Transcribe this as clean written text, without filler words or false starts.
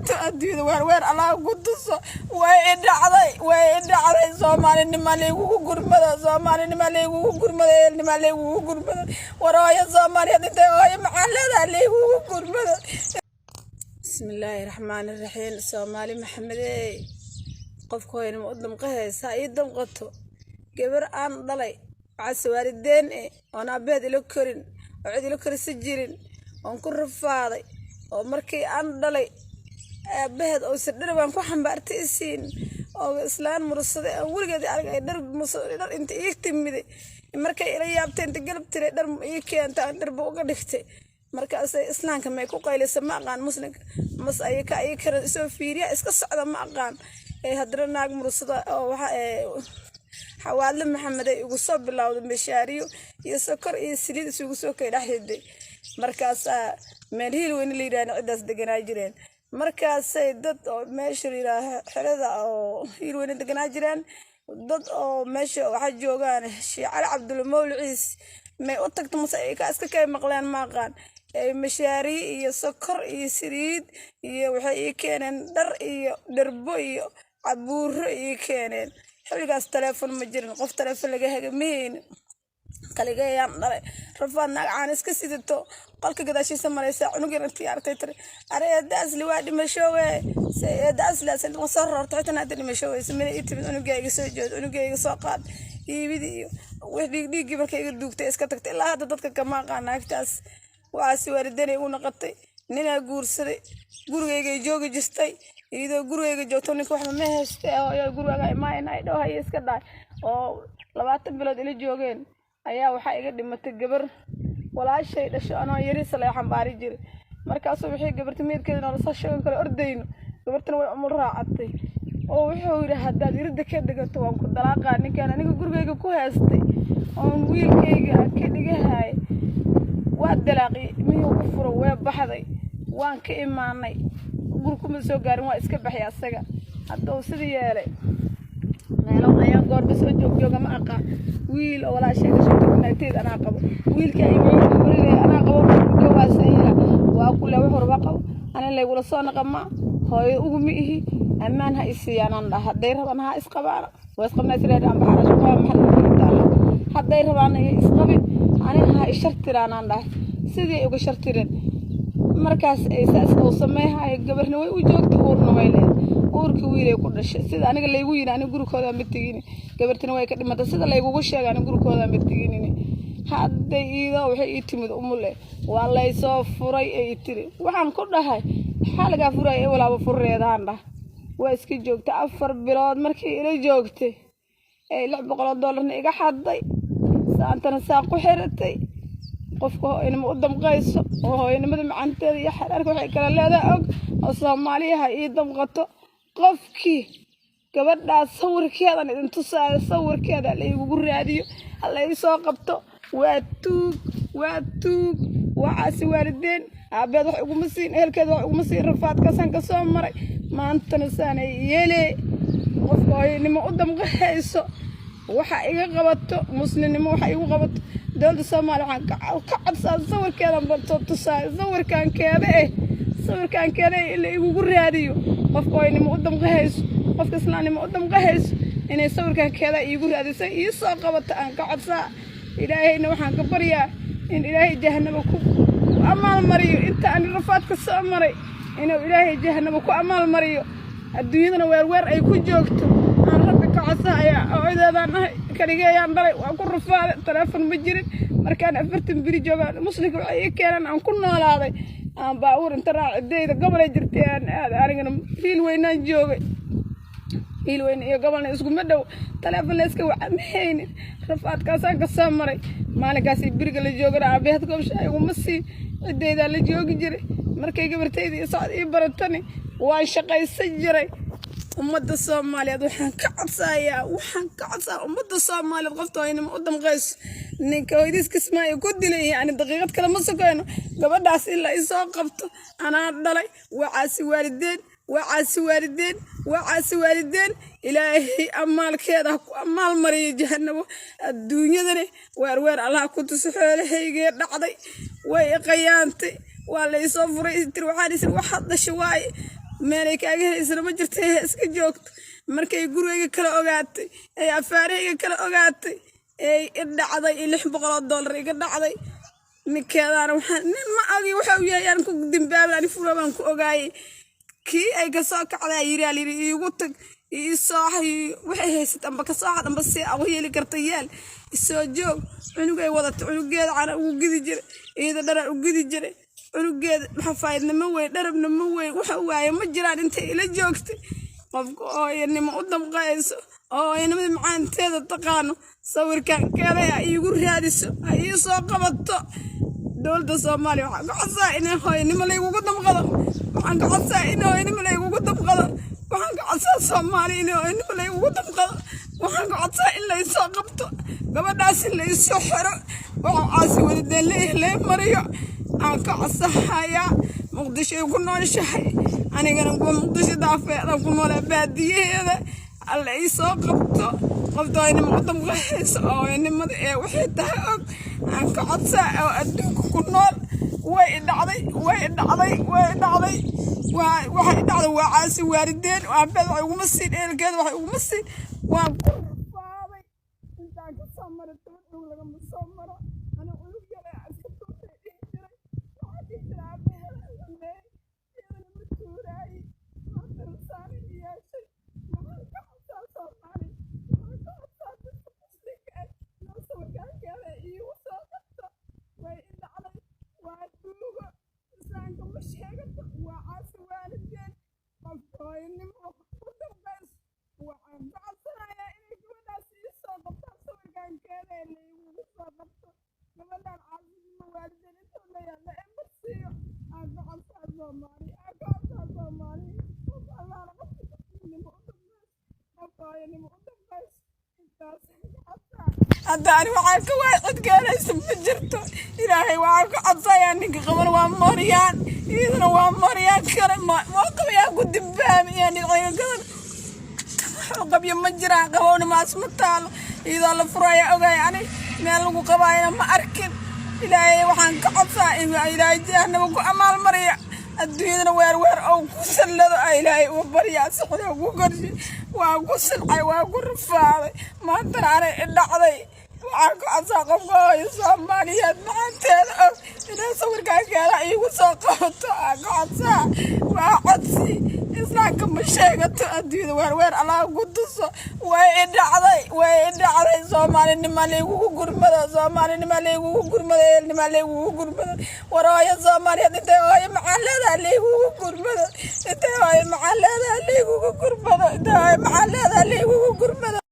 qabato. Adduunyada weer weer Allah ku tuso. Way i dhacday, way i dhacday. Soomaalinima laygugu gurmada, Soomaalinima laygugu gurmada, eelnima laygugu gurmada. War hooyo Soomaaliyeed intay hooyo maxaa leedahay laygugu gurmada. Bismillaahi raxmaani raxiim. Soomaali Maxamedey, qofka hooyanima u damqahaysa ii damqato. Gabar aan dhalay waxaase waalideen eh, oon aabaheed ila korin oo cid ila korisa jirin, oon ku rafaaday, oo markii aan dhalay aabaheed oo se dhar baan ku xambaartay isiin, oo islaan mursaday oo weligeed arag ay dhar dhar inta ii timiday, markay ila yaabtay inta galab tiray dhar ii keenta, aan dharba uga dhigtay. Markaasay islaamka may ku qaylisa ma aqaan, muslimka mas ayaka ay kara soo fiiriya iska socda ma aqaan. Ee haddana naag mursada oo waxa ee Xawaadle Maxamed ay igu soo bilowday mishaariyo iyo sokor iyo saliid isugu soo kay dhex riday. Markaasaa meel Hiil Weyne la yidhahna ciddaas deganaa jireen. Markaasay dad oo meesha la yidhaaha xerada oo Hiil Weyne deganaa jireen, dad oo meesha waxaa joogaan Shiicali Cabdulla Mawliciis may u tagto mase ay ka iska kay maqleen ma aqaan. Mashaariyo iyo sokor iyo saliid iyo waxay ii keeneen dhar iyo dharbo iyo cabuuro ii keeneen. Xilligaas teleefon ma jirin, qof teleefon laga haga ma haynin. Kaligayaan dhalay, rafaad. Naag caan iska sidato qolka gadaashiisa maraysa cunug yar intii aragtay tiri: "Are, eedda Asli waa dhimasho." Se eedda Asli asli soo rortay xitaa hadda dhimasho wey samina ii timid, cunugaa iga soo jood, cunugaa iga soo qaad, iibidii iyo wix dhiig dhiiggii markay iga duugtay iska tagtay. Ilaa hadda dadka kama aqaan naagtaas. Waxaasi waalidanay u noqotay. Ninaa guursaday, gurigaygay joogi jirtay. Iyadoo gurigayga joogto, ninka waxba ma hayste, hooyo gurigaaga imaayna ay dhow haye iska dhahay, oo 20 bilood ila joogeen, ayaa waxaa iga dhimatay gabar walaashay dhasho. Anoo yariisa laga xambaari jiray. Markaasuu wixii gabarta meydkeeda noola soo sheegan kale ordayno, gabartana way umul raacatay, oo wuxuu yidhi: "Haddaad irida ka degato waan ku dalaaqaa." Ninkaan aniga gurigayga ku haystay oon wiilkayga aan ka dhigahay waa dalaaqiyey, miyuu u furo, way baxday. Waan ka imaanay, guri kuma soo gaarin, waa iska baxay asaga. Hadduu sidii yeelay, meelo ayaan goorba soo joogjooga ma aqaan. Wiil oo walaashay dhashay tobnaagteed anaa qabo, wiilka ay horiday anaa qabo joogaasayla waa kule wuxuu raba qabo. Ani laygula soo naqama, hooyo uguma ihi. Ammaan ha isiiyaanaan dhaha. Hadday rabaan ha isqabaana, waa isqabnaa isreer aan baxarash qaba maxaa taala. Hadday rabaan iyo isqabin, aniga ha ishartiraanaan dhahay. Sidii ay uga shartireen markaas ay saas uu sameeyay, gabarna way u joogtay, uurna way leedahay. Uurkii wiilay ku dhashay. Sida aniga laygu yidhi, aniga gurikooda ma tegin. Gabartina way ka dhimatay. Sida laygugu sheegay, aniga gurikooda ma teginin. Hadday iidoo waxay ii timid umule, waa laysoo furay ay tiri. Waxaan ku dhahay: "Maxaa lagaa furaya?" Walaaba fureedaan dhah. Waa iska joogtay 4 bilood. Markii ila joogtay ee 600 oo doolarna iga xaday, saantana saa ku xiratay. Qofka hooyanimo u damqayso oo hooyanimada macanteeda iyo xeraarka waxay kala leedahay og oo Soomaaliyaha ii damqato. Qofkii gabadhaas sawirkeedan idin tusaayo, sawirkeeda la igugu raadiyo, ha la ii soo qabto. Waa tuug, waa tuug, waa caasi waalideen. Aabeed wax iguma siin, ehelkeeda wax iguma siin. Rafaadkaasaan ka soo maray, maantana saanay yeelee. Qofka hooyanimo u damqahayso waxa iga qabato, muslimnimo waxa igu qabato. Dowladda Soomaaliya waxaan ka codsaa, sawirkeedan balsoo tusaayo, sawirkaan keeda eh, sawirkaan keeda eh in la igugu raadiyo. Qofka hooyanimo u damqahayso, qofka islaamnimo u damqahayso, inay sawirkaan keeda iigu raadiso, ii soo qabato aan ka codsaa. Ilaahayna waxaan ka baryaa in Ilaahay jahanabo ku amaal mariyo inta aan rafaadka soo maray, inuu Ilaahay jahanabo ku amaal mariyo, adduunyadana weerweer ay ku joogto aan Rabbi ka codsahaya. Hooyadeedaan ahay, kaligeeyaan dhalay, waa ku rafaaday. Teleefon ma jirin. Markaan 40 beri joogaan, muslimka waxay ii keeneen aan ku noolaaday. Aan baabuur inta raacidayda gobolay jirtay aan aad. Anigana Hiil Weynaan joogay. Hiil Weyne iyo gobolna iskuma dhow, teleefon la iska waca ma haynin. Rafaadkaasaan ka soo maray. Maalinkaas beriga la joogana aabaheed goobsha iguma sii, ciddaydaa la joogi jiray. Markay gabartayda iyo socod ii baratani, waan shaqaysan jiray. Ummadda Soomaaliyeed waxaan ka codsayaa, waxaan ka codsayaa ummadda Soomaaliyeed, qofta hooyanimo u damqayso, ninka hooyadiis Kismaayo ku dilay, yani daqiiqad kale ma sokayno, gabadhaas ilaa isoo qabto. Anaa dhalay. Waa caasi waalideen, waa caasi waalideen, waa caasi waalideen. Ilaahay amaalkeeda ha ku amaal mariyo jahanabo, adduunyadani weer weer Allah ku tuso. Xoolahaygee dhacday, way qayaantay, waa la isoo furay tiri. Waxaan isiri waxaad dhashay waaye. Meelay kaaga helaysana ma jirta, ee iska joogto. Markay gurigayga kala ogaatay, ee afaarahayga kala ogaatay, ee i dhacday, iyo $600 iga dhacday. Ninkeedaana waxaan nin ma ogi waxa uu yahay, aan ku dimbaabay. Ani furo baan ku ogaayay. Kii ay kasoo kacdaa yiri, aa layidhi iigu tag, iisoo waxay haysat amba kasoo xad amba si ugu yeeli karta yeel, isoo joog. Cunugay wadata, cunugeeda cana ugu gidi jiray, iyada dharaan u gidi jiray. Cunugeeda xafaayadna ma weyn, dharabna ma weyn, waxa waaye ma jiraan. Intay ila joogtay, qofka hooyanimo u damqayso oo hooyanimada macaanteeda taqaano, sawirkan keenay ha iigu raadiso, ha ii soo qabato. Dowladda Soomaaliya waxaan ka codsaa inay hooyanimo laygugu damqado. Waxaan ka codsaa in hooyanimo laygugu damqado. Waxaan ka codsaa Soomaaliya in hooyanimo laygugu damqado. Waxaan ka codsaa in laysoo qabto gabadhaas, in laysoo xiro, waxa caasi wadadeen leeyahay lay mariyo aan ka codsahayaa. Muqdishoay ku nooshahay, anigana kuwa Muqdisho daafeedan ku noolaa, baadiyaheeda. Alla ii soo qabto qofta hooyanimo u damqahaysa oo hooyanimada ee waxay tahay og aan ka codsaa oo adduunka ku nool. Way i dhacday, way i dhacday, way i dhacday. Waa waxay i dhacday, waa caasi waalideen. Aabeed waxay uguma siin, ehelkeeda waxay uguma siin. Waan ku rafaaday intaan ka soo maray, 10 cunug lagama soo maro. Ani cunug yar ee iska tuurtay dhihi jiray, waxaa dhihi jiray aabaheeda sameeyey, iyadana ma tuuraayey. Maantana saana yeeshay. Waxaan ka codsaa Soomaali, waxaan ka codsaa dadka muslimka ah inuu sawirkaankeeda iigu soo qabto. Way i dhacday, waa tuugo, islaamka ma sheegato, waa caasi waalideen. Qofka hooyanimo ku dambayso waxaan ka codsanayaa inay gabadhaas ii soo qabtaan, sawirkaankeeda ee laygugu soo qabto. Gabadhaan caasinimo waalideen intuu leeyahay la ima siiyo. Aan ka codsaa Soomaali, aan ka codsaa Soomaali, qof allaala qofka muslimnimo u dambayso, qofka hooyanimo u dambayso, intaas ka codsaa. Hadda ani waxaan ka waay cid keenaysa ma jirto. Ilaahay waxaan ka codsayaa, ninka qaban waa moryaan, iyadana waa moryaan kale moo qabayaan ku dimbaamiya dhinacyga gadan. Waxuu qabyo ma jiraan, qabowna maas ma taalo. Iyadoo la furaya ogaay, ani meel lagu qabaayana ma arkin. Ilaahay waxaan ka codsaa in Ilaahay jahanaba ku amaal mariya, adduunyadana weer weer oo ku sallado. A Ilaahay uga baryaa sixda ku korshi. Waa ku silcay, waa ku rafaaday, maantana anay i dhacday. Waxaan ka codsaa qofka hooyo Soomaaliyeed macanteeda og inay sawirkaankeeda iigu soo qabato aan ka codsaa. Waa codsi, islaamka ma sheegato, adduunyada weer weer Allah ku tuso. Way i dhacday, way i dhacday. Soomaalinima laygugu gurmado, Soomaalinima laygugu gurmado, ehelnima laygugu gurmado. War hooyo Soomaaliyeed intay hooyo macaan leedahay laygugu gurmado, intay hooyo macaan leedahay laygugu gurmado, intay hooyo macaan leedahay.